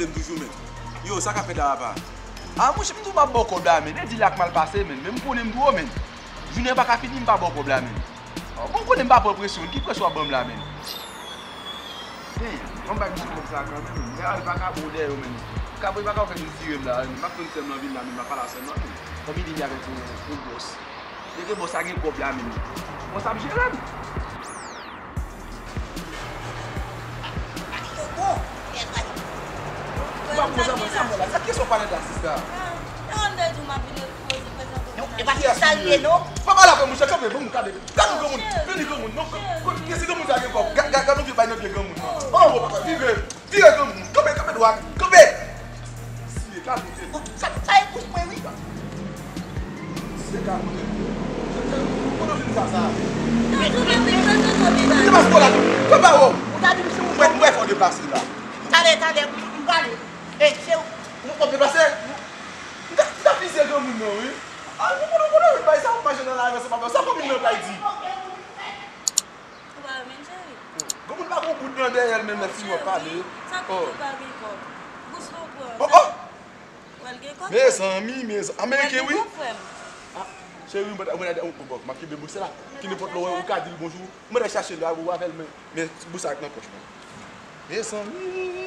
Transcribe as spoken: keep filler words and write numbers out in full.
M toujou, men. Yo, sa k ap fèt la, papa? A, monchè, m di w m ap ba w kòb la, men. E di la k mal pase, men. Men m konnen m di w, men. Jounen an pa ka fini, m pa ba w kòb la, men. Bon, m konnen m pa pran presyon, ki presyon w ap ban m la, men? Hey, ban m bay misye kòb sa kanmenm, men. Gade, pa ka bon dèyè yo, men. Kapon pa ka fè m tire m la, men. M ap tann sè m nan vin la, men. M ap pale a sè m nan, men. Fanmi li avèk yon, yon bòs. Depi bòs la gen kòb la, men. Bòs ap jere m. Ou pa konn sa mwen, sa mwen la. Sa ki sou pale la, sista? Non, e pa ti sa l ye, non. Pa pale avè m, monchè, kanpe, bon, gade. Gade granmoun, vini granmoun, non. Kote granmoun sa gen kòb? Gade yon vye bay nan pye granmoun, non. Oh, papa, vire, vire granmoun. Kanpe, kanpe dwat, kanpe. Siye, kalme tèt. Sa, sa e kouch mwen, wi. Se ka kote m ye. Kote w fin sa sa? Deplase w la tou. Fè ba wo. Ou ta di m si ou mwen, mwen fò deplase la. Talè, talè, m prale. E, se ou. Mwen fò deplase? M ta, m ta fizye granmoun nan, wi. A, nou konnen, konnen, wi, bay sa ou mache nan lari, se pa sa fanmi nan kay di. Ou pa renmen l, cheri? Granmoun pa gon bout nan dèyè l, menm lè ti w ap pale. Sa kote w pa gen kòb? Bous lan w pran. Oh, oh! Wè l gen kòb. Mezanmi, mezanmi. Ameriken, wi. Ah, cheri, mwen, mwen, mwen, mwen, m ap kenbe bous la. Ki nenpòt lè ou ka di l bonjou. Mwen, chache l la, ou avè l, men, men bous la nan pòch mwen. Mezanmi.